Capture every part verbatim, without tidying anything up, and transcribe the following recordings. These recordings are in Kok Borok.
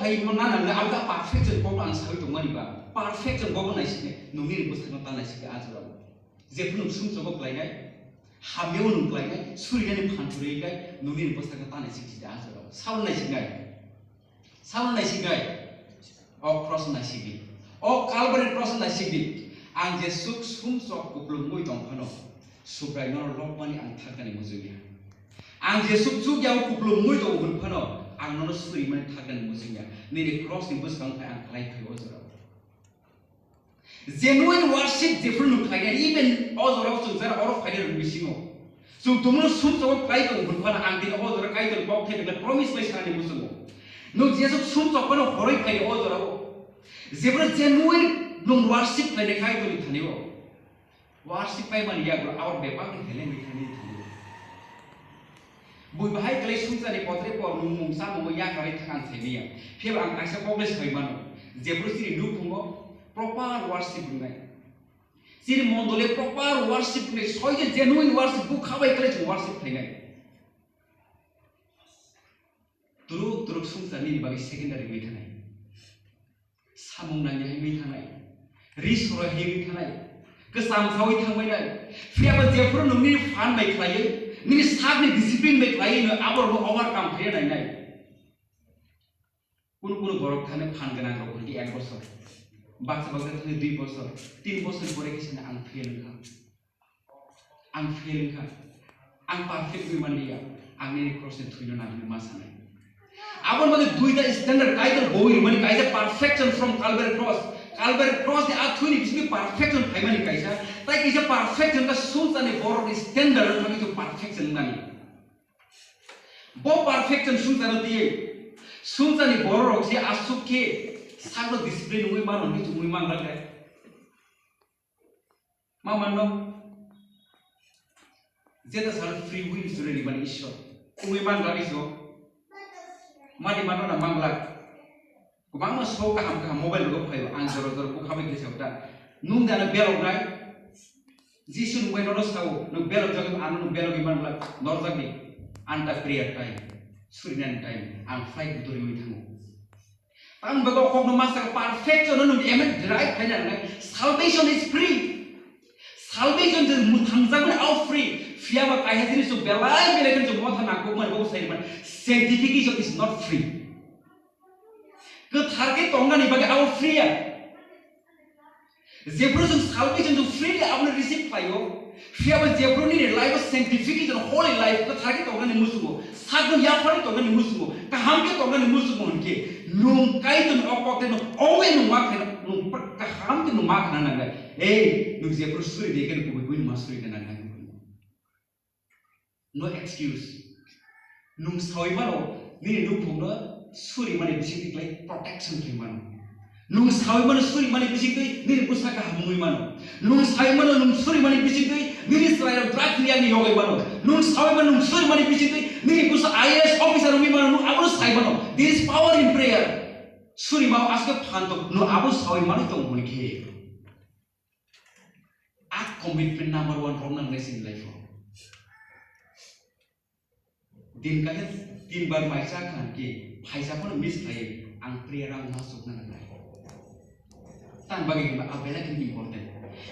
Hai mo nana le ang ta perfection bobo ang sawi tongmani ba. Perfection bobo naisiknai, nungni ni bwsakno ta naisiknai a jorao. Jephru nwng sumsogo klainai, hamyao nwng klainai, surinani phan thurwi kai, nungni ni bwsakno ta naisik sida a jorao. Sawi naisiknai. Sawi naisiknai. O cross naisikdi. O Calvary cross naisikdi. Ang jesuk sumsok kuplungwi tong phano, Subrai nono lobmani ang thaknani muchungya. Ang jesuk chukya o kuplungwi tong hwn phano, ang nono surimani thaknani muchungya. Nini cross ni bwskango phai ang khlai phai o jorao. Genuine worship jephru nwng khlainai, even o jorao chwng jara oro phainai rwng bisingo. Chwng tongmano sumsogo khlai tong hwn phano ang tini o jora Kaitor kok thai tongna promise bai sanani muchungo. Nwng jesuk sumsok phano horoi phainai o jorao. Jephru genuine nwng worship khlainai Kaitorni thani o. Worship pai mani yago out bebak ni heleng ni thani thani. Bui bahai kle sumsani potre por nung mung sa mung ya kare thakan thai niya. Phiya ang kaisa kok le sai mano. Jephru chini nuk thungo proper worship wngnai. Chini mondole proper worship wngnai. Soi je genuine worship bu khabai kle chung worship khainai. Turuk turuk sumsani ni bagwi secondary wi thanai. Samung nangya himwi thangnai, ri soro himwi thangnai, kwcham sawi thangbainai. Phiya ba jephru nwng nini phan bai khlaiwi, nini sakni discipline bai khlaiwi nwng aborokno overcome khlaiwi nainai. Kunu kunu borok thani phan gwnang rok hwnkhe ek bosor, baksa baksa thani dui bosor, tin bosor pore khe sini ang fail wngkha. Ang fail wngkha. Ang perfect wngwi manliya. Ang nini cross ni thwino nangwi ma sanai. Aboni bagwi duita standard Kaitor boi rwmani kaisa perfection from Calvary cross. Calvary cross ni a thwini bisingtwi perfection phaimani kaisa. Tai kaisa perfection ka sumsani borokni standard wngkha khe perfection wngnani. Bo perfection sumsano twiwi. Sumsani bororok je aswk khe sakno discipline wngwi mano hinwi chumui manglak le. Ma manno? Jeta sal free will jure rimani Ishwar. Wngwi manglak Ishwar. Mani manno na manglak. Kwbangma sok kaham kaham mobile rok phaio, ang jora jora bukha bai kisa ta. Nung dana belok nai. Jisu nung bai nono sao, nung belok jagwi ano nung belok iman bla norjak ni. Anta prayer time, surinani time, ang flight butor yui thango. Ang bego kok no masa perfection no nung emet drive khai na nai. Salvation is free. Salvation je muthang jagwi au free. Phiya ba kaisa jinis belai belai kan jong motha nangkok man bo sai man. Sanctification is not free. Kwthar khe tongnani bagwi abo free ya. Jephru chwng salvation chwng freely abono receive khlaio, phiya ba jephru nini life o sanctification, holy life, kwthar khe tongnani muchungo, sakno yapharwi tongnani muchungo, kaham khe tongnani muchungo hwnkhe, nwng Kaitorni o kok tei nwng owe nwng ma khe, nwng kaham khe nwng ma khna nangnai. Ei, nwng jephru suri de khe nwng kubui buini ma suri de nangnai. No excuse. Nwng sawi mano, nini nukhungno suri mani bisingtwi klai protection khlai mano. Nwng sawi mano suri mani bisingtwi nini bwsa kaham wngwi mano. Nwng sawi mano nwng suri mani bisingtwi nini chwrairok drugs ni yakni yogwi mano. Nwng sawi mano nwng suri mani bisingtwi nini bwsa I A S officer wngwi mano, nwng abono sai mano. There is power in prayer. Suri mao aske phan tong, nwng abo sawi mano tong hwn khe. A commitment number one rok nang nai sini life o. Din kale tin bar mai cha khan ki phaisa phano miss khlai ang prayer ang ma suk nang nai. Tan bagi ba a belai khe important.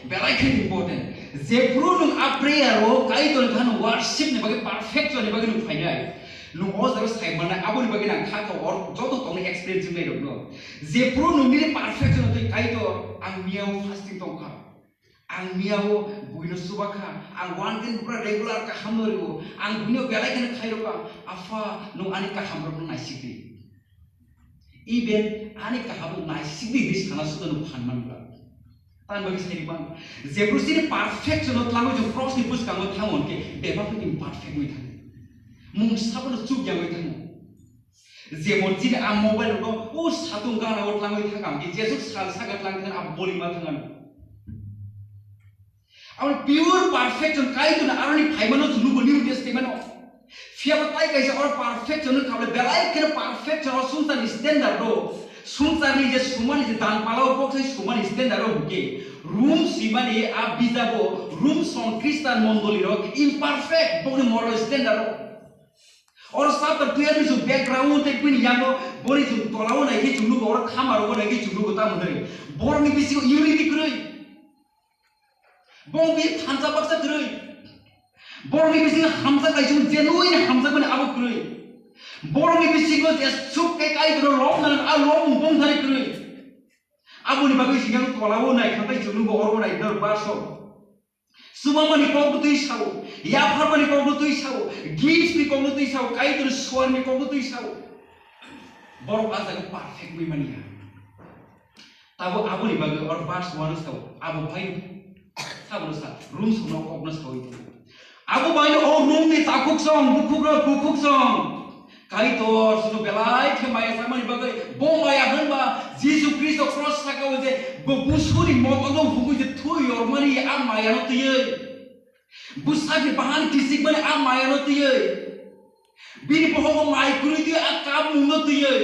Belai khe important. Jephru nwng a prayer o Kaitor khan worship ni bagi perfection ni bagi nwng phainai. Nwng o jaro sai manai aboni bagi nang kha to or joto tongni experience nai rok no. Jephru nwng nini perfection twi Kaitor ang miyao fasting tong kha. Ang miyao buino chuba kha, ang one din pura regular kaham no rio, ang buino belai kheno khai rokha, Apha, nwng ani kaham rokno naisik di. Even ani kaham rok naisik di hinwi sana suda nwng phan man bwla. Tan bagwi sai man, jephru chini perfection no tlango je cross ni bwskango thango hwnkhe bebak ni imperfect wi thango. Mung sabono chuk yagwi thango. Jemon chini a mobile rok o satung gana o tlangwi thangkha, hwnkhe jesuk sal saka tlang thang a boli ma thang ano. Abo pure perfection Kaitor ni aroni phaimano chwng nugo New Testament o. Phiya bo tai kaisa oro perfection wng kha bole belai kheno perfection o swngcharni standard o. Swngcharni je sumani je dan pala o bok sai sumani standard o hwnkhe Rum swimani a bijabo Rum song Christian mondoli rok imperfect bokni moral standard o. Oro chapter twelve ni background tei bini yango Boni chwng tolao nai khe chwng nugo, oro khamaro nai khe chwng nugo, tamo hwnwi. Borokni bisingo unity kwrwi. Borokni thansa baksa kwrwi. Borokni bisingo hamjak lai chwng genuine hamjakmani abo kwrwi. Borokni bisingo jesuk khe Kaitorno lobna nang, a lobmung bongthani kwrwi. Aboni bagwi siyang tolao nai kha tei chwng nugo oro nai norok baso. Chumamani kokno twi sao, yapharmani kokno twi sao, gifts ni kokno twi sao, Kaitorni suarni kokno twi sao. Borok a jaga perfect wngwi manya. Tabo aboni bagwi oro verse one sao, abo bai sabono sa, Rom songno kokno sawi tongo. Abo bai o Romni takhuk song, bukhuk rok, bukhuk song. Kaitor chwngno belai khe maya samani bagwi bo maya hwnba Jisu Khristo cross sakao je bo busuni motokno hugui je thwi yormani a mayano twiwi. Bwsakni bahan kisikmani a mayano twiwi. Bini bohogo mai kwrwi twiwi a kapmungno twiwi.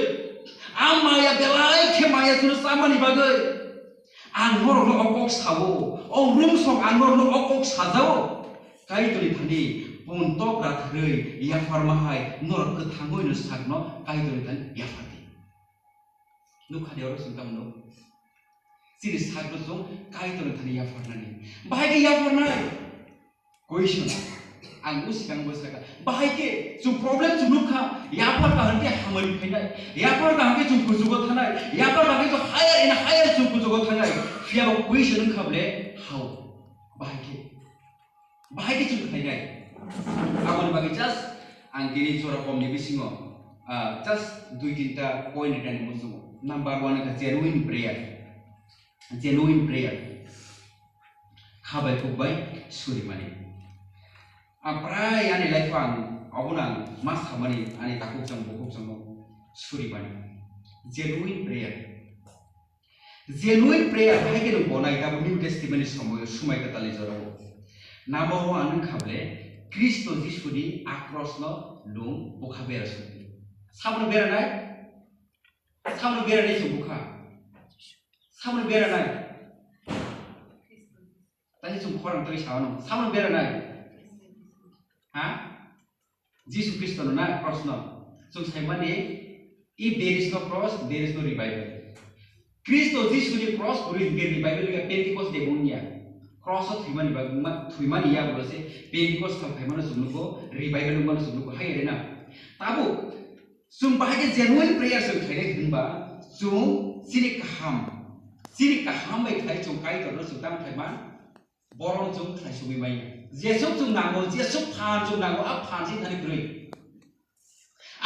A maya belai khe maya chwngno chamani bagwi. Ang norokno o kok sao, o Rom song ang norokno o kok sajao. Kaitorni thani puntok ratharwi yapharma hai norok kwthangwi no sakno Kaitorni thani yaphardi. Nukha de oro chwng tamo nuk. Chini sakno chwng Kaitorni thani yapharnani. Bahai khe yapharnai? Question. Ang o swkang bo sakha. Bahai khe chwng problem chwng nukha. Yaphar kaham khe hamari phainai. Yaphar kaham khe chwng kuchugo thanai. Yaphar kaham khe chwng higher and higher chwng kuchugo thanai. Phiya bo question wngkha ble hao. Bahai khe. Bahai khe chwng khlainai. Aboni bagwi just ang tini jora komni bisingo, ah, just dui tinta point ritani muchungo. Number one wngkha genuine prayer. Genuine prayer. Kha bai kuk bai surimani. Ang prai ani life o ang obono ang ma samani ani takhuk chang bukhuk chango surimani. Genuine prayer. Genuine prayer hai khe nwng bonai tamo New Testament ni somoyo sumai kwtalni jorao. Nabo o ang wngkha ble Khristo Jisuni a cross no nwng bwkha bera sukdi. Sabono beranai? Sabono beranai se bwkha? Sabono beranai? Tani chwng khorang twi sao no. Sabono beranai? Ha? Jisu Khristo no na cross no. Chwng sai mani, if there is no cross, there is no revival. Khristo Jisu ni cross kwrwi hinkhe revival wngya Pentecost day bo wngya. Cross o thwimani bagwi ma-, thwimani yagulo se Pentecost sal phaimano chwng nugo, revival wngmano chwng nugo, hai rena. Tabuk chwng bahai khe genuine prayer chwng khlainai hwnba chwng chini kaham, chini kaham bai khlai chwng Kaitorno chwng tang khlai man. Borok chwng khlai sugwi manya. Jesuk chwng nango, jesuk phan chwng nango, a phan se thani kwrwi.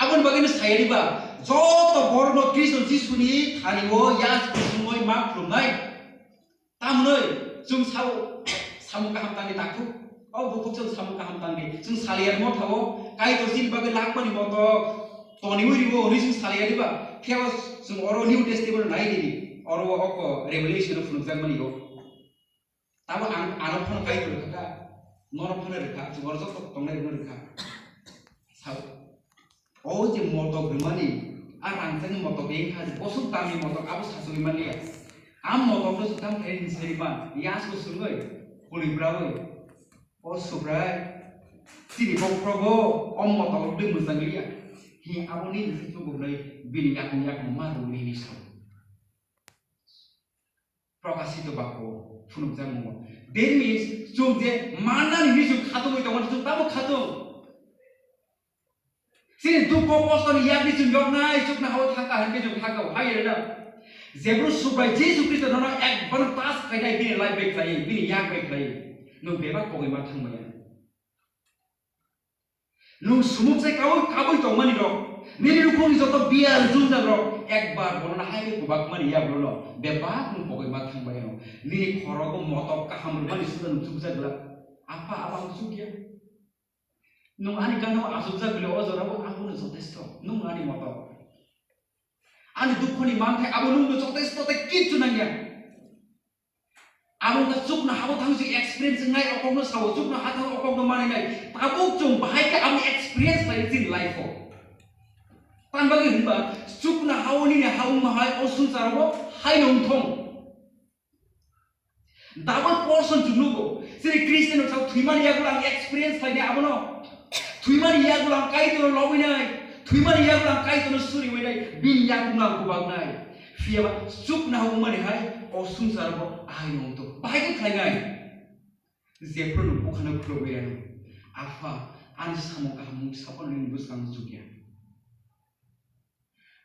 Aboni bagwi no sayari ba, joto borok no Khristo Jisu ni thani o yas kusungwi ma khulumnai. Tamnoi chwng sao, samung kaham tangdi takhuk. O bukhuk chwng samung kaham tangdi. Chwng saliyar mo thao, Kaitor chini bagwi lakmani moto toniwi riwo hwnwi chwng saliyari ba. Phiyaba chwng oro New Testament nai nini. Oro o oko Revelation o phunukjakmani o. Tamo ang ano phano Kaitor rwkha kha, nono phano rwkha, chwng oro joto tongnai rwno rwkha. Sao, o je motok rwmani, a rangchakni motok de wngkha, je bosong tamni motok abo sachogwi manliya. A motokno chwng tamo khe hinwi sariman, yasbo swngwi, puri brawi, o Subrai, chini bokhorogo o motok rwgwi mwchang liya. Hi abo nini se chugo hwnwi bini yakung yakung ma rwgwi hinwi sao. Prokasito bako phunukjakmung. That means, chwng je mannani hinwi chwng khatungwi tongo, chwng tamo khatung. Chini dukho kostoni yakni chwng yoknai, chukna hao thangka hinkhe chwng thangkao, hai rwna. Jebru Subrai Jisu Khristo nono ekbar touch khainai, bini life bai khlai, bini yak bai khlai. Nwng bebak kogwi ma thangmaya. Nwng sumuk sai kabui, kabui tongmani rok, nini nukhungni joto biyal jwngjal rok, ekbar bono hai khe kubak mani ya bono, bebak nwng pogwi ma thang bai ano. Nini khorogo motok kaham rwmani suda nwng chukjak glak. Apa, apa ang chukya. Nwng ani gana o achukjak bile o jora o ang bono jotesto. Nwng ani motok. Ani dukhoni manthai abo nwngno jotesto tei kichu nangya. Abo wngkha chukno habo thang si experience wngnai, okokno sao, chukno ha thang okokno manwi nai. Tabuk chwng bahai khe abo experience khlai chini life o. Tamni bagwi hwnba chukno hao nini ha wngma hai o swngcharo bo haino wngthong. Double portion chwng nugo. Chini Christian rok sao thwimani yagulo ang experience khlainai abono. Thwimani yagulo ang Kaitorno lobwinai. Thwimani yago ang Kaitorno suriwi nai, bini yakung ang kubaknai. Phiyaba chukna wngmani hai o swngchar bo ahai wngto. Bahai khe khlainai. Jephru nwng bukhano khulogwi rano. Apha, ani samung kaham mung saphano nini bwskango chukya.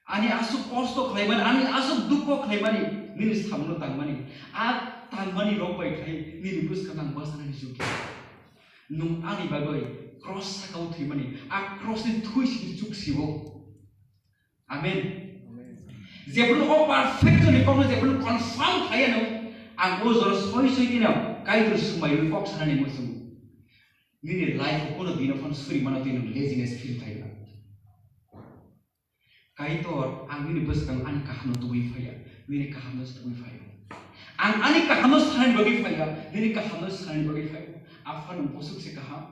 Ani aswk kosto khlaimani, ani aswk dukho khlaimani, nini samungno tangmani, a tangmani rok bai khlai nini bwskango ang bwsanani chukya. Nwng ani bagwi cross sakao thwimani, a crossni thwi simi chuksio. Amen. Amen. Jephru o perfectionni kokno jephru confirm khlaiya no, ang o jora soi soi khe no Kaitor swmaiwi kok sanani muchungo. Nini life o kono dino phano suri mano twi nwng laziness feel khlaiya. Kaitor, ang nini bwskango ani kahamno tubui phaiya, nini kahamno tubui phaiya. Ang ani kahamno sanani bagwi phaiya, nini kahamno sanani bagwi phaiya. Apha nwng bwswk se kaham.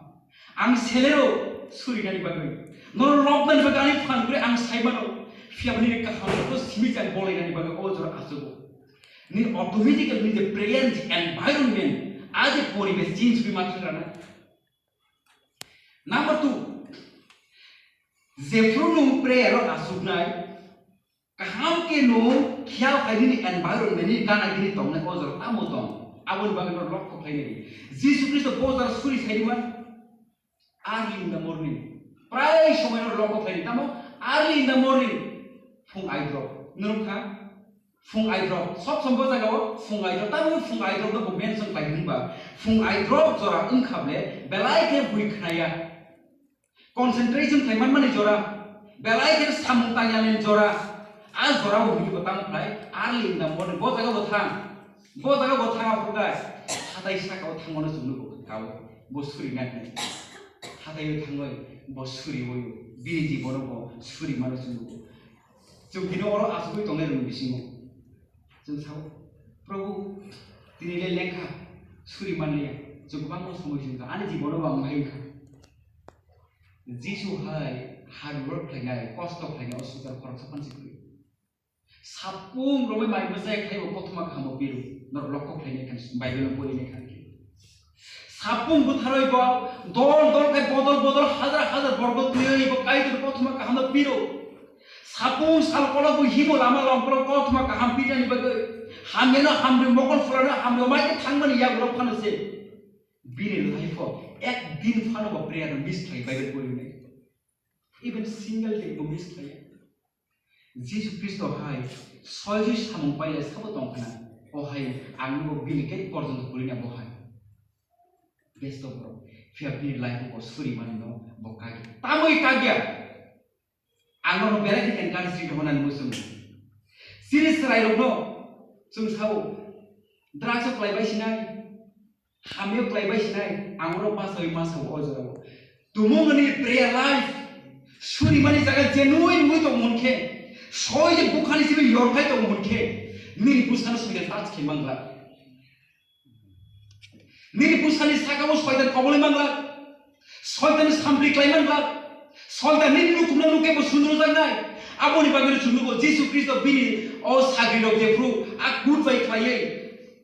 Ang selero surinani bagwi, nono lobnani bagwi ani phan kwrwi ang sai mano. Phiya nini kahamno simi chang bolainani bagwi o jora achugo. Nini automatically nini je prayer ni environment, a je poribesh change wngwi ma thang rana. Number two, jephru nwng prayer o achuknai, kaham khe nwng khiyal khai nini environment ni gana gini tongnai o jora tamo tong, aboni bagwi no lokho khlainai. Jisu Khristo bo jora suri saidi man, early in the morning, prai somoi no lokho khlainai, tamo early in the morning, phung aidrop, nuruk kha, phung aidrop, sob sob bo jaga o phung aidrop, tamo phung aidrop no bo mention khlai hwnba, phung aidrop jora wngkha ble belai khe bui khnaya. Concentration khlai manmani jora, belai khe samung tangyani jora, a jora o hwnwi bo tamo khlai early in the morning, bo jaga bo thang, bo jaga bo thang aphuru guys, hatai saka o thangmano chwng nugo kao, bo suri nai, hatai o thangoi, bo suri oi, bini jibono bo suri mano chwng nugo. Chwng tini oro achugwi tongnai rwngni bisingo. Chwng sao, "Prabhu, tini le lengkha, suri manliya, chwng kwbangma somoi se wngkha, ani jibono bo ang nai wngkha." Jisu hai hard work khlainai, kosto khlainai, o swngchar khoroksa phan se kwrwi. Sapung romwi mai bwsai khlaibo kothoma kaham bo piro, norok lokho khlainai khan, Bible no porinai khan. Sapung bwtharwi bo dol dol khe bodol bodol hazar hazar borgo twiwi bo Kaitor kothoma kaham no piro. Sapung sal kolok bo himo lama longkolok kothoma kaham pirnani bagwi hamyano hamrwi mokol phulano hamrwi mai khe thangmani yagulo phano se. Bini life o ek din phano bo prayer no miss khlai Bible porinai. Even single day bo miss khlaiya. Jisu Khristo hai soijui samung pailai sabo tongkhna, o hai ang nugo bini gate porjonto kulina bo hai. Besto borok, phiya bini life o bo suri mani no bo kagya. Tamoi kagya. Ang no belai khe encourage ri honani muchung. Chini chwrai rok no chwng sao, drugs o klai bai sinai, hamya klai bai sinai, ang oro pasawi ma sao o jora o. Tumung ni prayer life, suri mani jaga genuine mui tong mun khe, soi je bukhani sibi yor khai tong mun khe, nini bwsano soitan touch khe mangla. Nini bwsani sakao soitan kobolwi mangla, soitan sampli klai mangla, soitan nini nukhungno nukhe bo sundru jaknai. Aboni bagwi chwng nugo Jisu Khristo bini o sagrirok jephru a kut bai khlaiwi,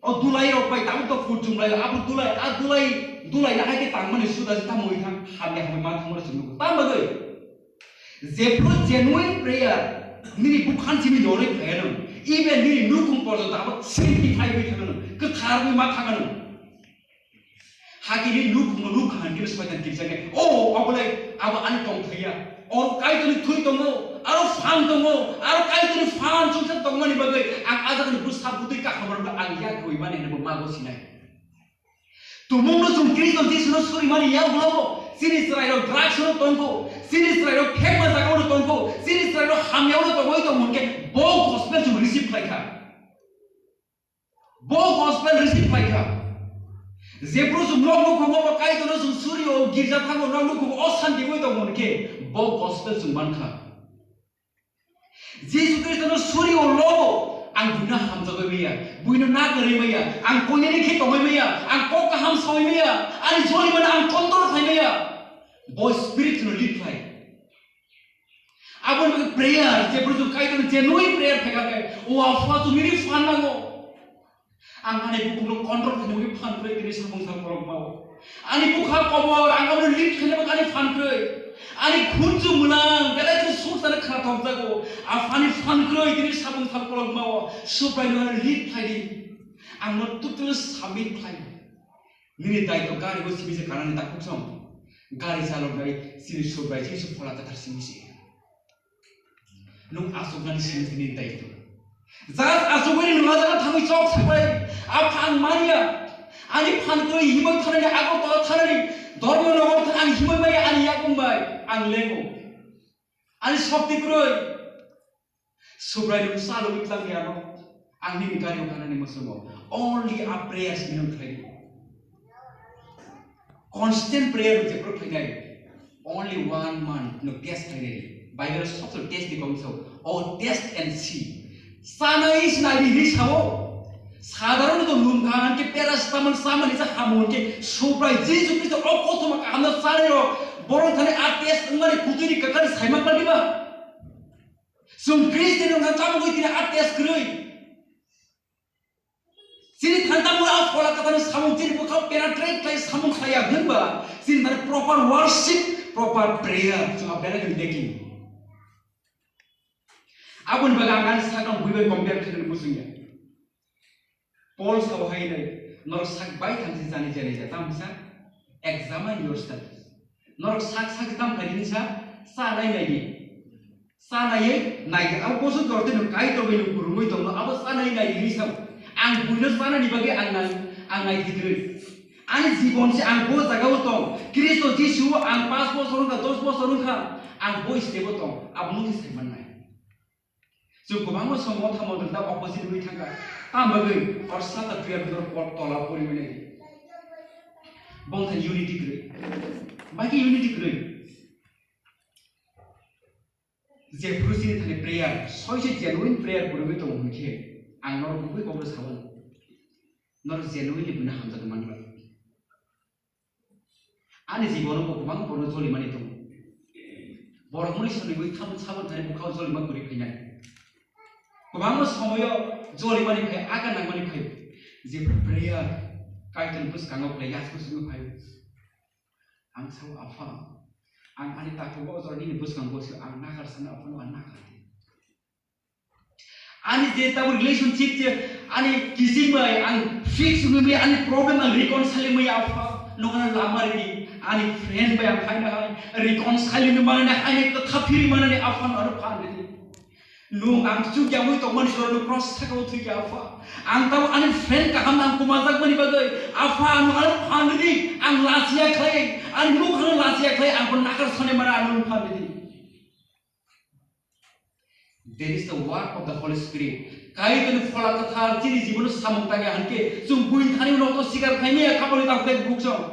o dulai rok bai tabuk tok phut chumlai, abo dulai, a dulai, dulai na hai khe tangmani suda se tamo wi thang, hamya hamya ma thangmani chwng nugo. Tam bagwi jephru genuine prayer nini bukhan simi yorwi phaiya nang, even nini nukhung porjonto abo sanctify wi thang nang, kwthar wi ma thang nang. Hakhe nini nukhungno nukha hwn khe soitan kirjaknai. O, obolai abo ani tongthaiya. O Kaitorni thwi tongo, aro phan tongo, aro Kaitorni phan chwngsa tongmani bagwi ang a jagani bwsa bwtwi kakhamrokno ang yak rwimani hwnwi bo mago sinai. Tumungno chwng Khristo Jisuno surimani yagulo bo chini chwrairok drugs-o tongkho, chini chwrairok thekma jagao tongkho, chini chwrairok hamyao tongwi tongmon khe bo gospel chwng receive khlaikha. Bo gospel receive khlaikha. Jephru chwng nok nukhungo bo Kaitorno chwng surio, girja thango, nok nukhungo o santi wi tongmon khe bo gospel chwng mankha. Jisu Khristono surio lobo, ang buino hamjagwi maya, buino nagwrwi maya, ang koinani khe tongwi maya, ang kok kaham sawi maya, ani jolimano ang control khai maya. Bo spirit no lead khlai. Aboni bagwi prayer, jephru chwng Kaitorno genuine prayer khaikha khe, o Apha, chwng nini phan nango. Ang ani bukhukno control khaina bagwi phan kwrwi tini samung sal kolokmao. Ani bukha kobor, ang abono lead khaina bagwi ani phan kwrwi. Ani khunju mwnang, belai kheno suk jani khna thok jago. Aphani phan kroi tini sabung sal kolok mao. Subrai no ani lead khlai di. Ang no totally submit khlai. Nini daitw gari bo simi se kanani takhuk song. Gari chalok nai sini Subrai sini se phola kathar simi se. Nung aswk nani sini sini daitw. Just aswk wini nung ajak thangwi chok sapai. Aphang mania. Ani phan kroi himoi thanani ago to thanani. Dormo nogor thang ang himoi bai ani yakung bai. Ang lengo. Ani shokti kroi. Subrai nung salugwi tlang ya no. Ang nini gari o kanani musumo. Only a prayer sini nung khlai. Constant prayer je pro khlai nai. Only one month no test khlai nai. Bible sob to test di kong so. Oh, test and see. Sana is na di hi sao. Sadharon to nung khan ke paracetamol sama ni sa hamon ke Subrai Jisu Kristo o kothoma kaham na sare ro. Borong thani a test ngari kuturi kakari saima kali ba. Chwng Christian wngkha, tamo wngwi tini a test kwrwi. Chini thani tamo a phola kwthani samung chini bwkhao penetrate khlai samung khlaiya hwnba, chini thani proper worship, proper prayer chwng belai kheno lacking. Aboni bagwi ang ani sakno bui bai compare khlainani muchungya. Paul sao hai nai, norok sak bai thang si jani jani ja, tamo sa? Examine yourself. Norok sak sak tam khai ni sa, sa nai nai di. Sa nai nai di. Abo bosu dorte no kai to bai no kurungoi tong no, abo sa nai nai di sa. Ang buino sa nai ni bagwi ang nai, ang nai di kwrwi. Ani jibon se ang bo jaga o tong. Kristo Jisu ang pas bosor wngkha, dos bosor wngkha. Ang bo step o tong. Abo no sai man nai. Chwng kwbangma somo tamo da opposite wngwi thangkha. Tamo bagwi or sata prayer bidor por tola pori wini. Bongthani unity kwrwi. Baki unity kwrwi. Jephru chini thani prayer, soise genuine prayer kwrwi tongo hwnkhe, ang norok bugwi kokno sao. Norok genuinely buino hamjakna manglak. Ani jibono bo kwbangma borokno jolimani tongo. Borok mui sonigwi thabuk sabon thani bwkhao jolima kwrwi phainai. Kwbangma somoyo jolimani phai, aka nangmani phai. Jephru prayer, Kaitorni bwskango belai yasku simi phai. Ang sao, Apha, ang ani takhuk o jora nini bwskango se ang nakar sano, Apha, no ang nakar di. Ani je tabuk relationship je ani kising bai ang fix wngwi bai ani problem ang reconcile wngwi Apha nokno lama ridi ani friend bai ang phaina hai reconcile wngwi manani hai kwtha phiri manani Apha no aro phan ridi. Nung ang chukya wngwi tongmani jora nung cross saka o thwikya Apha. Ang tabuk ani friend kaham ang kumajak mani bagwi Apha ang aro phan ridi ang lachiya khlai ani mukha no lachiya khlai ang bo nakar sone mana ang phan ridi. There is the work of the Holy Spirit. Kaitorni phola kwthar chini jibono samung tangya hwnkhe chwng buini thani ulo to sikar khaimaya khaboni tang tek bukchong.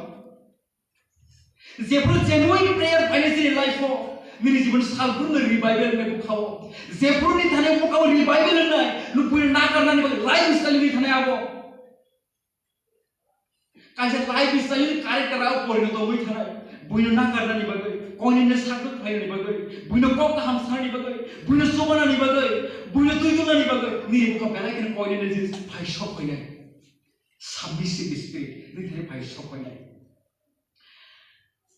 Jephru genuine prayer phainai chini life o nini jibon salbrumno revival wngnai bwkhao. Jephru ni thani bwkhao revival wngnai, nung buino nakarnani bagwi life style ni thani abo. Kaisa life style ni character o porinoto wngwi thanai. Buino nakarnani bagwi, koinene sakno khlainani bagwi, buino kok kaham sanani bagwi, buino chubanani bagwi, buino twi twnani bagwi, nini bwkha belai kheno koinene jis phai sok phainai. Submissive spirit, nini thani phai sok phainai.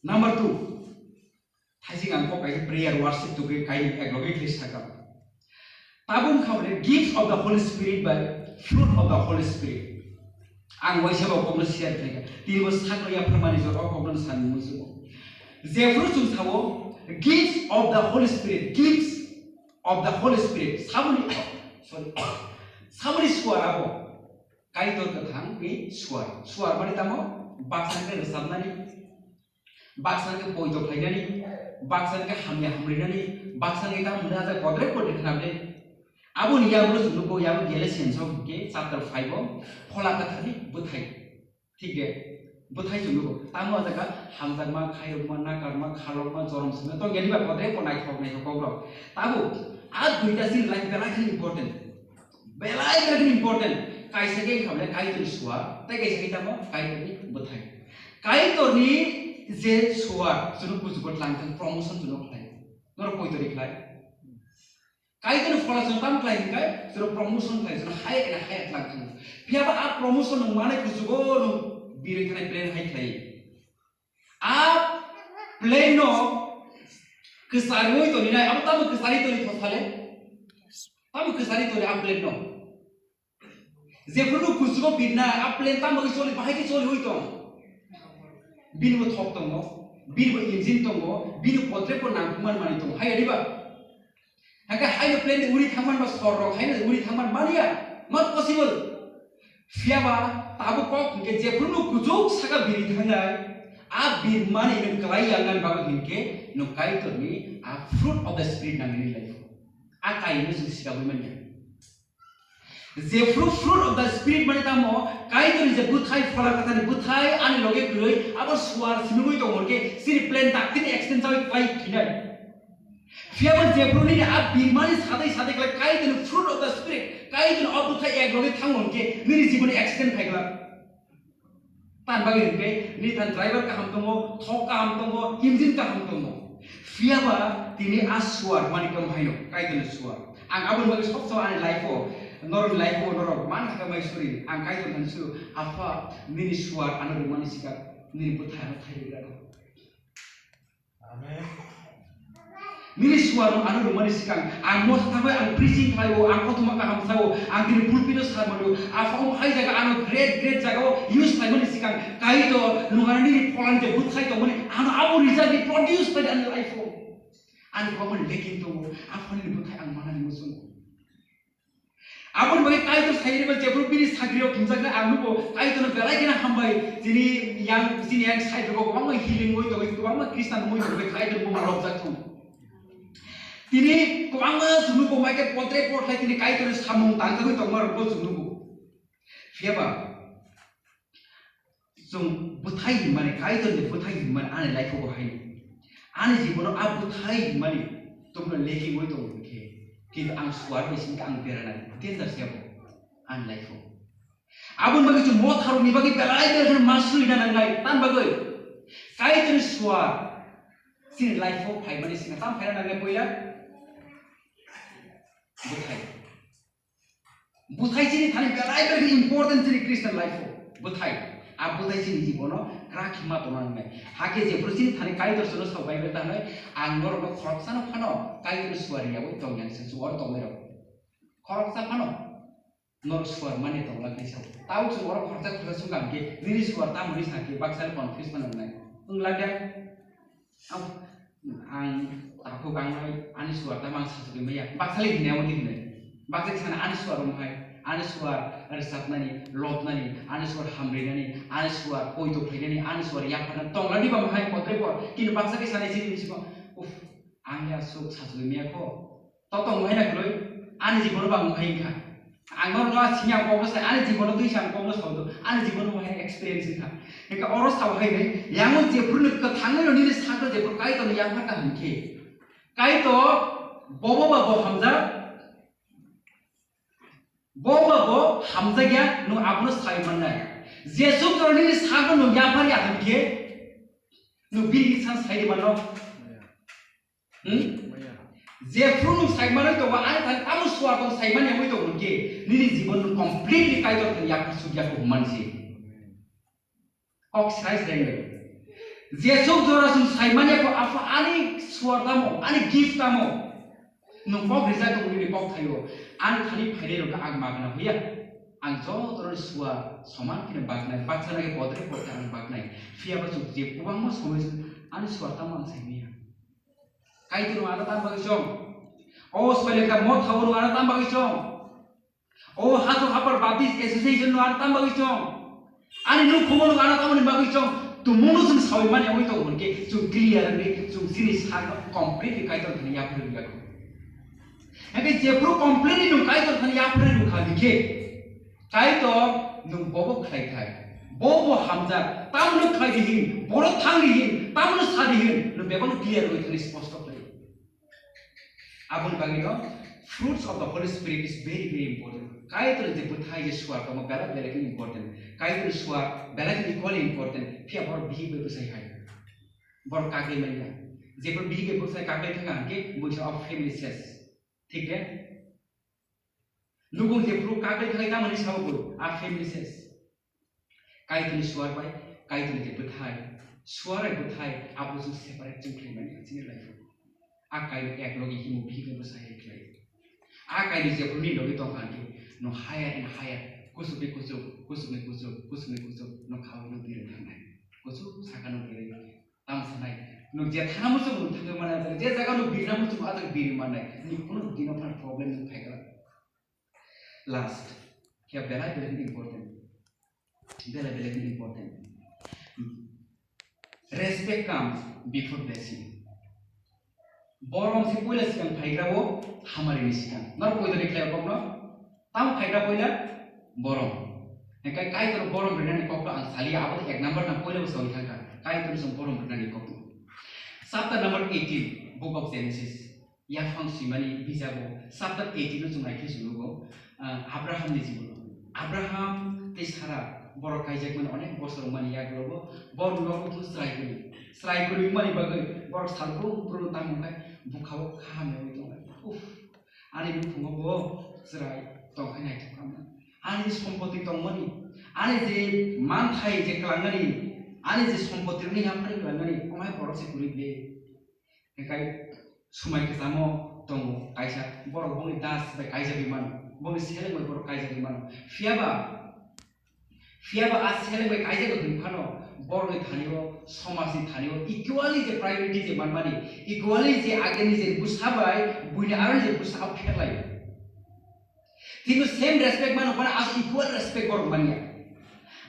Number two, Thaising ang kok kaisa prayer worship tugwi kaini ek logi khe sakha. Tabung kha hwnwi gifts of the Holy Spirit by fruit of the Holy Spirit. Ang waisa bo kokno share khlaikha. Tini bo sakno yapharmani jora o kokno sani musugo. Jephru chwng sao gifts of the Holy Spirit, gifts of the Holy Spirit. Saboni, sorry. Saboni suar abo. Kaitor kwthang ni suar. Suar mani tamo baksa khe rwchapnani. Baksa khe poito khlainani, baksa khe hamya hamrinani, baksa khe tamo hwnwi ajak kodre kodre khna ble. Aboni yagulo chwng nugo, yago Galatians o hwnkhe chapter five o Phola Kwtharni bwthai. Thik de, bwthai chwng nugo. Tamo o jaga hamjakma, khairokma, nakarma, kharokma, jorom sima tong yani ba kodre ko naithok naithok kok rok. Tabo a duita chini life belai kheno important. Belai belai important. Kaisa khe wngkha bole Kaitorni suar, tei kaisa khe tamo Kaitorni bwthai. Kaitorni je suar, chwngno kuchugo tlang thang, promotion chwngno khlai. Norok poito ri khlai. Kaitorni phola chwngno tamo khlai hwnkhe, chwngno promotion khlai, chwngno higher and higher tlang thang. Phiya ba a promotion nwng manai kuchugo nwng birwi thanai plan hai khlai. A plan no Kwchariui toni nai, abo tamo kwchari toni thosale? Tamo kwchari toni a plane no? Jephuru kuchugo birna, a plane tamo choli, bahai khe choliui tong? Bini bo thok tongo, bini bo engine tongo, bini potre bo nangkukmani manwi tongo. Hai diba? Hake haino plane uri thangman ba sor rok haino uri thangman mania? Not possible. Phiya ba tabuk kok hwnkhe jephuru no kuchuk saka biri thangnai, a birmani no kwlai yangnani bagwi hwnkhe no Kaitorni a fruit of the spirit nangni life. A kaino se siragwi manya. Jephuru fruit of the spirit mani tamo, Kaitorni je bwthai, phola kwthani bwthai ani loge kwrwi, abo suar simigwi tongo hwnkhe chini plane daktini accident chawi kwlai thinai. Phiya bo jephuru nini a birmani sadai sadai kwlai Kaitorni fruit of the spirit, Kaitorni o bwthai ek loge thango hwnkhe nini jiboni accident phai glak. Tan bagwi hwnkhe nini than driver kaham tongo, thok kaham tongo, engine kaham tongo. Phiya ba tini a suar mani tong haino, Kaitorni suar. Ang aboni bagwi sob sob ani life o, norokni life o norok man hakha mai suri, ang Kaitor thani suru, Apha, nini suar ano rwmani sikang, nini bwthai ano thai rwgwlano. Amen. Nini suar ano rwmani sikang, ang mosa thangwi ang preaching khlai o, ang kothoma kaham sa o, ang tini pulpit o sermon o, Apha, omo hai jaga ano great, great jaga o use khlaimani sikang, Kaitor, nwng ano nini phola ni je bwthai tongmani, ano abo result ni produce khlai ani life o. Ani kwbangma ni lacking tongo, Apha nini bwthai ang manani muchungo. Aboni bagwi Kaitor sairima jephru bini sagrirok thumjaknai ang nugo, Kaitorno belai kheno hambai. Chini yang, chini yang side rogo kwbangma healing oi tongwi, kwbangma Christian oi tongwi, Kaitor bo malokjak thung. Tini kwbangma chwngno bo mai khe potre potlai tini Kaitorni samung tangjagwi tongma rokbo chwngno bo. Phiya ba, Chwng bwthai hinmani, Kaitorni bwthai hinmani ani life-o bo haino. Ani jibono a bwthai hinmani tongmani lacking oi tongo hwnkhe, kintu ang suar bai singkhe ang beranai, danger se abo ani life-o. Aboni bagwi chwng motharokni bagwi belai belai kheno ma swina nangnai, tamni bagwi Kaitorni suar chini life-o phaimani singkhe tam phaina nangnai puila bwthai. Bwthai chini thani belai belai important chini Christian life-o. Bwthai. A bwthai chini jibono krak hima tongna nangnai. Hakhe jephru chini thani Kaitor chwngno sao Bible ta hwnwi, "Ang norokno khoroksano phano Kaitor suari yaui tong yang se chwng oro tongnairok." Khoroksa phano norok suar mani tong lakni sao. Tao chwng oro khoroksa khoroksa sung kha hwnkhe nini suar tamo hwnwi sa khe baksa confuse phano wngnai. Wng lakya? Ang, ang takhuk ang bai ani suar tamo ang sachugwi maya. Baksa le hinwi amo twi hinwi. Baksa khe sana ani suar wng hai, ani suar rwchapnani, lobnani, ani suar hamrinani, ani suar poito khlainani, ani suar yapharnani tongla diba wng hai kotroi por. Kintu baksa khe sana chini bisingo, "Uff, ang ya aswk sachugwi maya kho." To tong hai na kwrwi, ani jibono ba wng hai wngkha. Ang norokno sini ang kokno sai, ani jibono twi se ang kokno sao do, ani jibono bo hai experience wngkha. Hingkhe oro sao hai nai, yango jephru ni kwthangwi no nini sakno jephru Kaitor ni yapharkha hwnkhe, Kaitor bobo ba bo hamjak, bobo ba bo hamjakya, nwng abono sai mannai. Jesuk Khristo nini sakno nwng yapharya hwnkhe, nwng bini san sai di mano. Hmm? Jephru nwng saimanwi tongo, ani thani tamo suar tong saimani wngwi tongo hwnkhe, nini jibon nwng completely Kaitor thani yaphar sukya kho hwnmani se. Kok srai srai nai. Jesuk jora chwng saimani kho, Apha, ani suar tamo, ani gift tamo? Nwng kok rijak tongo nini kok thaio, ani thani phainairokno ang magna huya. Ang jotono suar soman kheno baknai, baksa nai potre potre ang baknai. Phiya ba chwng je kwbangma somoi ani suar tamo ang saimanya. Kaitor nwng ano tam bagwi chong. O Soilengka motha o nwng ano tam bagwi chong. O Hajo Hapar Baptist Association nwng ano tam bagwi chong. Ani nukhumo nwng ano tamoni bagwi chong. Tumungno chwng sawi mani wngwi tongo hwnkhe chwng clear wngwi chwng chini sakno completely Kaitor thani yapharwi rwkha. Hwnkhe jephru completely nwng Kaitor thani yapharwi rwkha hwnkhe, Kaitor nwng bobo khlai thai, bobo hamjak, tamno khlai di hin, boro thang di hin, tamno sa di hin, nwng bebakno clear wngwi thani sposto khlai. Aboni bagwino fruits of the Holy Spirit is very, very important. Kaitor je bwthai je suar tongma belai belai khe important. Kaitor suar belai khe equally important. Phiya borok bihik bai bwsai hai. Borok kagwi manya. Jephru bihik bai bwsai kagwi thangkha hwnkhe buisa o family ses. Thik de? Nukung jephru kagwi thangwi tamoni sao bo, a family ses. Kaitorni suar bai, Kaitorni je bwthai, suar bai bwthai, abo chwng separate chwng khlai mani chini life-o. A kaino ek logi himo bihikno bwsa hai khlai. A kaino jephru ni logi tongkha khe no higher and higher, kusuk ni kusuk, kusuk ni kusuk, kusuk ni kusuk no khawi no birwi thangnai. Kusuk saka no birwi tamo sanai. No je thana muchung no thangwi manai, je jaga no birna muchung a jaga birwi manai. Ni kuno dino phano problem no phaikha. Last, khe belai belai important. Belai belai important. Respect comes before blessing. Borom se puila sikang phaigra o hamari ni sikang. Nor puila ni khlai bokno. Tam phaigra puila borom. Engkai Kaitor borom rinani kokno ang sali abo ek number na puila bo soi thangka. Kaitor song borom rinani kokno. Chapter number eighteen, Book of Genesis. Yaphang swimani bijago chapter eighteen no chwng naikhe chwng nugo, ah, Abraham ni jibon. Abraham tei Sara borok kaijakmani onek bosor wngmani yagulogo borok nogo thung chwrai kwrwi. Chwrai kwrwi wngmani bagwi borok salbrum brum tamo wngkhe bukha-o kaham wngwi tongo. Uff, ani nukhungo bo chwrai tongkhe naithok kha wngmani. Ani sompoti tongmani, ani je manthai je kwlangnani, ani je sompoti rwni yaphari kwlangnani, omo hai borok se kwrwi ble. Hinkhe sumai kwchamo tongo kaisa, borok bongni das bai kaijagwi mano, bongni seleng bai borok kaijagwi mano. Phiyaba, phiyaba a seleng bai kaijagwi hwn phano borokni thani-o, somajni thani-o equally je priority je manmani, equally je ageni je bwsa bai buini aroni je bwsa o pherlaio. Kintu same respect mano, phano a equal respect borok manya.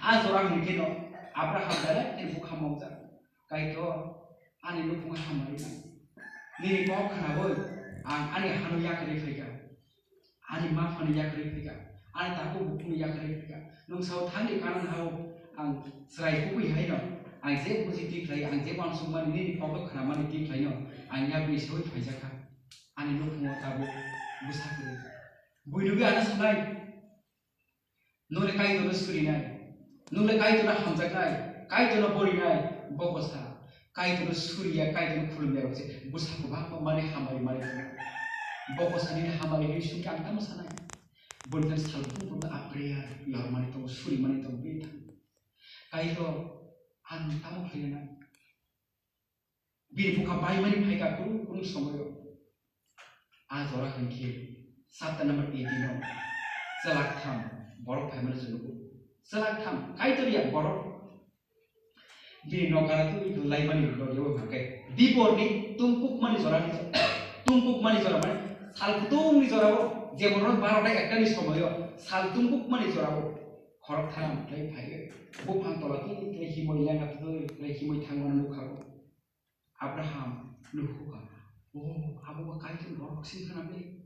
A jora hwn kheno Abraham dala khe bukha mokjak. Kaitor, ani nukhungo hamari nang. Nini kok khnaui ang ani hano yakarwi phaikha. Ani ma phano yakarwi phaikha. Ani takhuk bukhukno yakarwi phaikha. Nwng sao thangni Kanan hao ang chwrai kubui haino. Ang je buji twi khlai, ang je uansukmani nini kokno khnamani twi khlaino. Ang yakni saui phaijakha. Ani nukhungo tabuk bwsa kwrwi. Buinugwi ano sanai. Nwng le Kaitorno surinai, nwng le Kaitorno hamjaknai, Kaitorno borinai, boksa Kaitorno suriya, Kaitorno khulumya rok se bwsa kwbangma mani hamari mani tongo. Boksa nini hamari hinwi sungkhe ang tamo sanai? Boni thani salbrum bumno a prayer yormani tongo, surimani tongo, bini thani. Kaitor, ang tamo khlainai? Bini bwkha baimani phaikha kunu kunu somoio. A jora hwn khe chapter number eighteen o chwlak tham borok phaimani chwng nugo. Chwlak tham Kaitor ya borok. Bini nokara twi laimani logio hwnkhe biporni tungkukmani jora, tungkukmani jora mane sal kutung ni jora o jemon baro ta ekta ni somoio sal tungkukmani jora o khorok thang khlai phaiwi buphang tola twi khlai himoi lenga twi khlai himoi thangmani nukha o. Abraham nukha, "O, abo ba Kaitor borok sing khna be?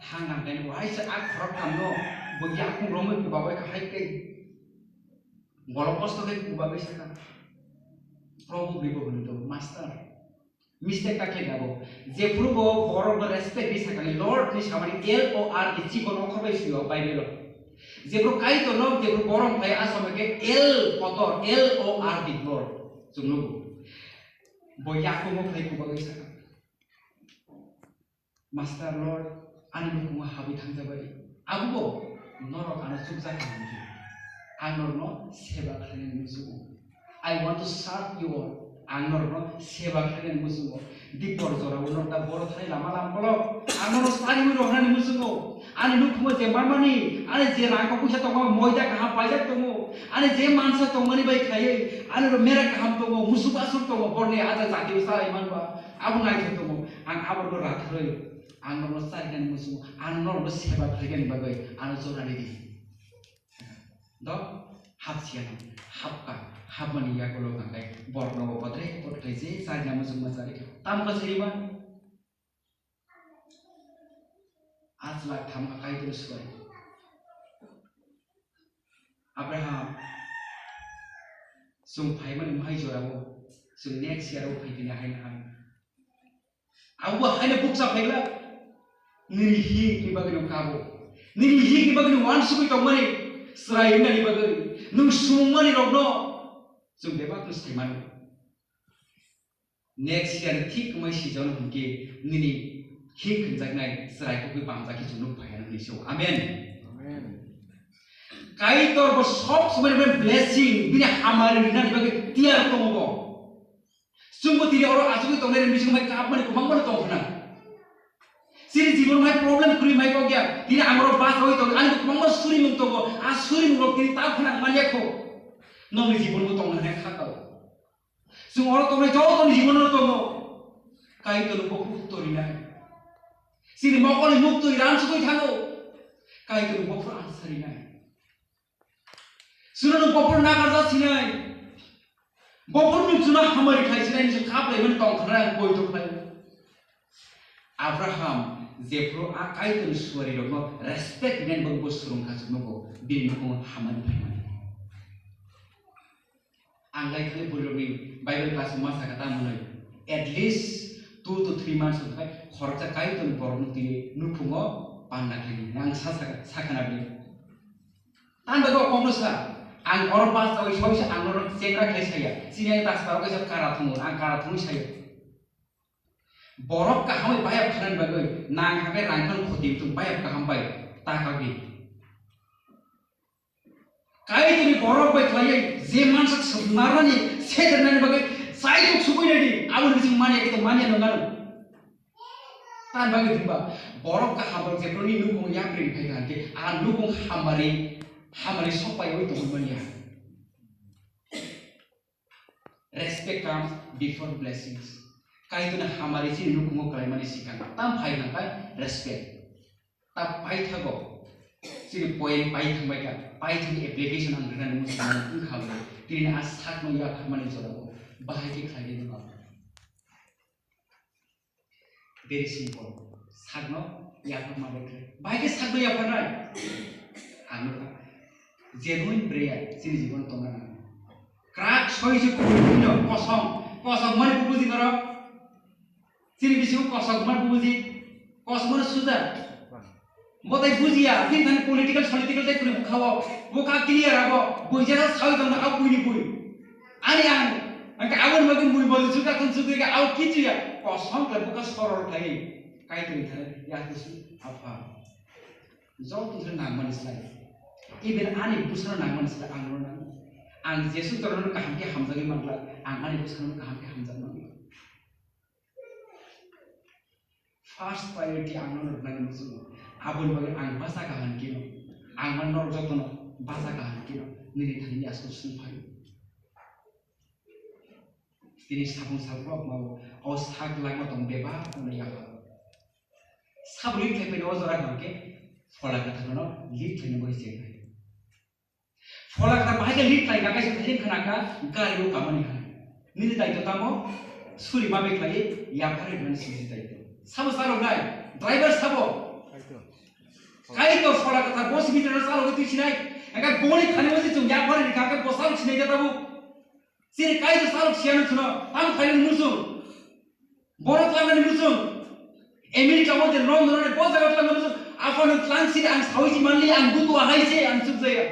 Thang ang khe bo hai se a khorok thamno bo yakung romwi kubabai kahai tei golok kosto khe kubabai saka." Probo bini bo hwnwi tongo, "Master, mistake ta khe abo." Jephuru bo borok no respect ri sakani, Lord ni samani L O R D chikon okhor bai sio Bible o. Jephuru Kaitor no jephuru borom khlai a samai khe L kotor, L O R D Lord. Chwng nugo. Bo yakungo khlai kubagwi saka, "Master, Lord, ani nukhungo habwi thangjabai. Abobo norok ano chukjak hwnwi ang norokno seba khlainani muchungo. I want to serve you all. Ang norokno seba khlainani muchungo. Dipor jorao norok da boro thani lama lam kolok. Ang norok sariwi rohnani muchungo. Ani nukhungo je manmani, ani je rang kok puisa tongo, moida kaham paijak tongo, ani je mansa tongmani bai khlaiwi, ani ro mera kaham tongo, musuk asuk tongo, borni aja jatio salai manba, abo naithok tongo. Ang aborokno ratharwi, ang norokno charinani muchungo, ang norokno seba khlainani bagwi ano jorani di." Do hapsiya no hapka, hapmani yakulo tangkai borokno bo potre potre je charina muchungma chari. Tamo ka chariba? Achla thamka Kaitor swbai. Abraham, chwng phaimani mohai jorao, chwng next year o phaipina haino hai. Abo bo haino bukcha phaila, nini hik ni bagwi no kabo. Nini hik ni bagwi no uansugwi tongmani, chwrai wngnani bagwi, nwng sumungmani rokno, chwng bebak no sai mano. Next year thik kwmai season hwnkhe nini hik hwnjaknai chwrai kukui bamjak khe chwng nuk phai hwnwi se o. Amen. Amen. Kaitor bo sob somoi ni blessing, bini hamari rinani bagwi tiyar tongo bo. Chwngbo tini oro achugwi tongnai rwngwi chwng bai kapmani kwbangma tong khna. Chini jibon mai problem kwrwi mai kok ya. Tini ang oro bachawi tong, ani kwbangma surimung tongo. A surimung rok tini ta khna manya kho. Nokni jibon bo tongna hwnwi kha kao. Chwng oro tongnai jotoni jibon oro tongo. Kaitor bo uttor rinai. Chini mokol ni nuk twi ram sugwi thango. Kaitor bo phur answer rinai. Chwngno nwng bophor nakarjak sinai. Bophor nwng chwngno hamari khlai sinai, nwng kha phlaimani tong khlai, ang poito khlai. Abraham jephru a Kaitorni suarirokno respect rinani bagwi bo swrwngkha chwngno bo bini nukhungo hamari phaimani. Ang lai thani bwrwirokni Bible class-o ma sakha tamo hwnwi, at least two to three months hwnkhe khoroksa Kaitorni borokno twiwi nukhungo panna khlaidi hwnwi ang sa sakha, sakha na bini. Tamo bagwi o kokno sa, ang oro pass chawi soi se ang oro chengra khlai saya. Chini ang tasparok kaisa kara thungo, ang kara thungwi saya. Borok kaham bai bayap khanani bagwi nang hakhe rang phano khoti wngthung, bayap kaham bai ta kagwi. Kaitorni borok bai khlaiwi je mansak narnani, sejernani bagwi chaitok sugwi naidi, aboni bising manya khe manya nang nang. Tamo bagwi hwnba borok kaham rok jephru ni nukhung yapri phai kha hwnkhe, a nukhung hamari, hamari sok paiwi tongwi manya. Respect comes before blessings. Kaitorni hamari chini nukhungo khlaimani sikang tam phai hwnkhai respect. Ta paithago chini point pai thangbai kha, paithakni application ang rwnani muchungmani wngkha bo. Tini a sakno yapharmani jorao bahai khe khlaidi nukha. Very simple. Sakno yapharma bai khlai. Bahai khe sakno yapharnai? Ang nukha. Genuine prayer chini jibon tongna nango. Krak soi se kubui no kosong. Kosong mani bubuji norok. Chini bisingo kosong mani bubuji. Kosong mani suja. Bo tai bujiya, tin thani political, political tai kuri bukha o. Bukha clear abo. Buijak sawi tongna a buini bui. Ani ang, ang ka aboni bagwi mui bol juka kun juka ka au kichu ya. Kosong khlai buka soror khlai. Kaitorni thani ya kisu apa. Joto thani nangmani slai. Even ani bwsano nangmani slai ang no nang. Ang Jesu torano kaham khe hamjagwi manglak. Ang ani bwsano kaham khe hamjak manglak. First priority ang no rwnani muchungo. Aboni bagwi ang bacha kaham kino. Ang man norok jotono bacha kaham kino. Nini thani ni asko sung phai. Tini sabung salprok mao, o sak langma tong bebak no yapha. Sabo lead khlai paino o jora hwnkhe phola kwthar no lead khlaina bo se. Phola kwthar bahai khe lead khlai na kaisa thailik khna kha gari o kamani hai. Nini daitw tamo suri ma bai khlai yaphar ri mani suri daitw. Sabo salok nai driver sabo. Kaitor phola kwthar bo simi tano salok twi sinai. Aka boni thani bo se chung yaphar ri kha khe bo salok sinai da tabo. Chini Kaitor salok siya no chuno, tamo khainani muchung. Borok twlangnani muchung. America o je London o bo jaga twlangnani muchung. Aphano twlang sini ang sawi si manli ang butu ahai se ang chukjaya.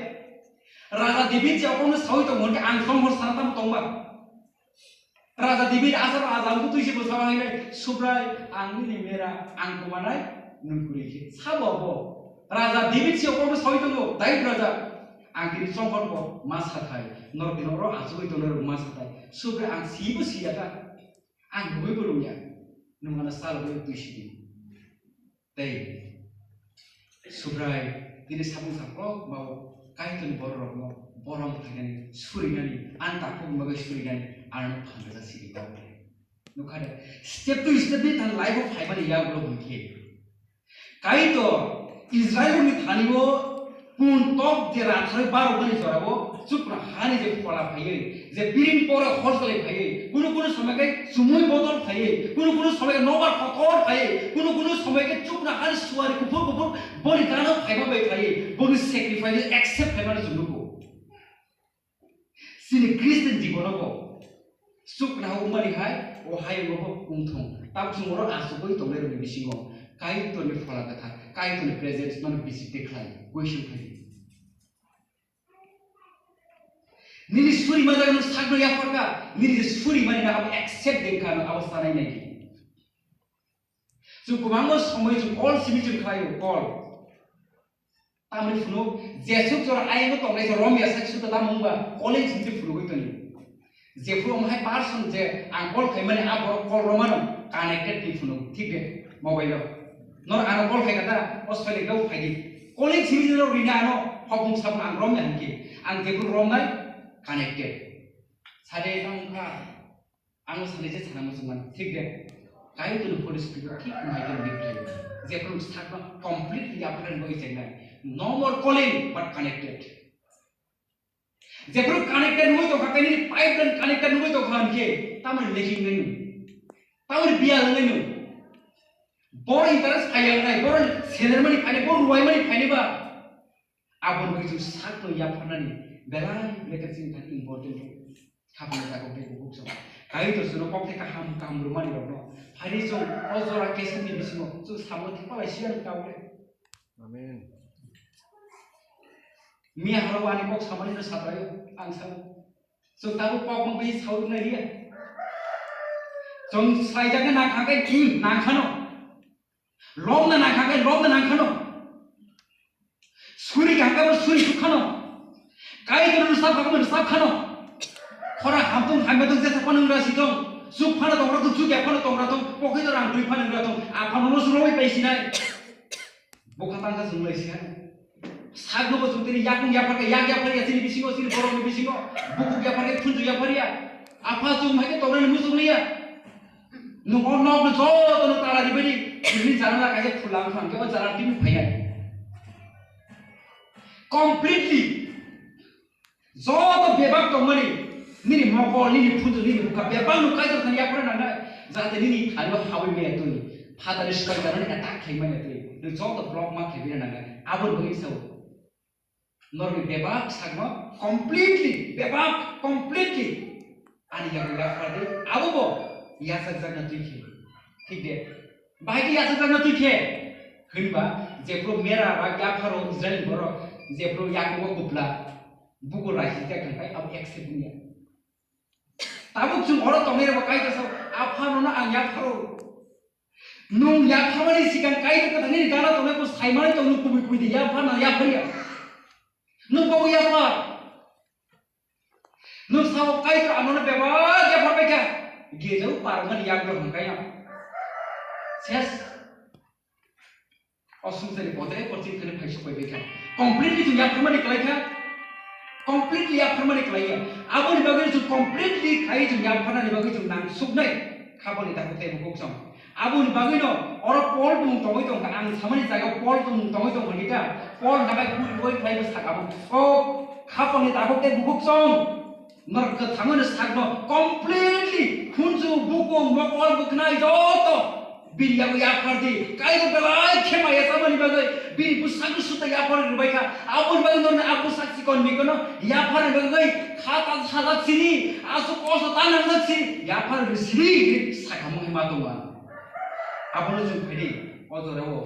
Raja David je okono sawi tong hwnke ang songhor sana tamo tongma. Raja David asar raja ang butu se bo sawa hai nai. Subrai ang nini mera ang kumanai nung kuri khe. Sabo bo. Raja David se okono sawi tongo. David raja. Ang tini chongkhor bo ma sathai, norok tini oro achugwi tongnai rok ma sathai. Subrai ang sibo siya ta, ang nugwi bo nungya, nwng ano salogwi twi sidi. Tei Subrai tini samung saprok bao Kaitorni bororokno borom khlainani, surinani, ang takhuk bagwi surinani, ano phangjak sidi kok. Nukha de, step to step ni thani life o phaimani yagulo hwnkhe. Kaitor Israilrokni thani-o kung tok je ratharwi barokmani jora-o chukno hani je phola phaiwi, je biring pore hor salai phaiwi, kunu kunu somoi khe chumui bodol phaiwi, kunu kunu somoi khe nobar kotor phaiwi, kunu kunu somoi khe chukno hani suari kuphur kuphur boni gana phaima bai phaiwi, boni sacrifice accept khaimano chwng nukgo. Chini Christian jibono bo chukna wngmani hai, o hayungo bo wngthung. Tabuk chwng oro achugwi tongnai rokni bisingo Kaitorni phola kwthar, Kaitorni presence mano visit de khlai, question khlai. Nini suri ma jaga nwng sakno yapharkha, nini je suri mani na abo accept de kha, abo sanai nai di. Chwng kwbangma somoi chwng call simi chwng khlaio, call. Tamni phunuk, jesuk jora ayangno tongnai se romya sak suda tamo wngba, calling simi phunugwi toni. Jephuru omo hai person je ang call khaimani, a borok call romano connected ni phunuk, thik de, mobile o. Nor ano call khai kata, Australia o phaidi. Calling simi rok rina ano, hopung sapung ang romya hwnkhe. Ang jephuru romnai connected. Sade tang kha, ang sade je sana muchungman, thik de. Kai tulu Holy Spirit thik mai tulu reply. Jephuru sakno completely apren boi chengnai. No more calling, but connected. Jephuru connected wngwi tongkha, tei nini pipeline connected wngwi tongkha hwnkhe, tamoni leaking wngnai nwng? Tamoni biyal wngnai nwng? Boro interest phaiya wngnai, boro selermani phainai, boro ruwaimani phainai ba? Aboni bagwi chwng sakno yapharnani belai belai khe chini thani important rw. Khapangni takhuk tei bukhuk chwng. Kaitor chwngno kok thai kaham kaham rwmani rokno. Phari chwng o jora kesini bisingo chwng samung thepalai siya ni kaule. Amen. Miya horo ani kok samani no satrayo, ang sao. So tabuk kok mung bi sao na riya. Chwng saijakna nang kha khe, hmm, nang khano. Lomna nang kha khe, lomna nang khano. Suri kha khe, suri suk khano. Kaitor no sap kha khe, sap khano. Khora hamtung hamya tong, jesa phano ngra si tong. Suk phano tong ra tong, suk ya phano tong ra tong. Pocket rang twi phano ngra tong. Aphano no suro pai sinai. Bokha tangkha chwng lai siya. Sakno bo chwng tini yakung yaphar khe, yak yaphar ya chini bisingo, chini borokni bisingo. Bukhuk yaphar khe, khunju yaphar ya. Apha chwng hai khe tongnani muchung liya. Nwng o nokno jotono tala ribani, nini janala kaisa khula wngkha, hwnkhe o janala tini phaiya. Completely. Joto bebak tongmani, nini mokol, nini phunju, nini bukha, bebakno Kaitor thani yaphar nangnai, jahate nini thani o hawi maya twi, phatani swkang janani attack khlai maya twi, nwng joto block ma khlai bina nangnai, aboni bagwi sao. Norokni bebak sakno completely, bebak completely ani yago yaphar di, abo bo yachakjakna twi khe. Thik de? Bahai khe yachakjakna twi khe? Hwnba jephru mera ba yapharo Israil borok jephru Yakubo kupla bukur raisijak thangkhai abo accept wngya. Tabuk chwng oro tongnai rokbo Kaitor sao, "Aphano no ang yapharo." Nwng yapharmani sikang Kaitor kwthang nini gana tongnai bo saimanai tong, nwng kubui kubui di yaphar na yapharya. Nwng bobo yaphar. Nwng sao Kaitor ano no bebak yaphar bai kha. Gejao parmani yaklo hwnkhe ya. Ses. O swngcharni bodre porti thani phai sok bai kha. Completely chwng yapharmani kwlai kha. Completely yapharmani kwlai ya. Aboni bagwi chwng completely khai chwng yapharnani bagwi chwng nang suknai. Khaboni takhuk tei bukhuk chwng. Aboni bagwino oro Paul bumung tongwi tongkha, ang samani jaga Paul bumung tongwi tongkha nita. Paul nabai puri puri khlai bwsa kabo. O khapangni takhuk tei bukhuk chwng. Norok kwthangwi no sakno completely khunju, bukung, mokol, bwkhnai joto bini yago yaphar di. Kaitor belai khema ya samani bagwi bini bwsakno suta yaphar rwbai kha. Aboni bagwi norni a bwsak chikon mikono yaphar rwbai kha ta sajak sini, aswk kosto ta nangjak si, yaphar rw sini sakamo khe ma tongo. Abono chwng phaidi, o jorao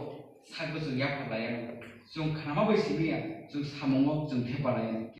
sakbo chwng yaphar laiya, chwng khnama bai simi ya, chwng samungo chwng thepa laiya.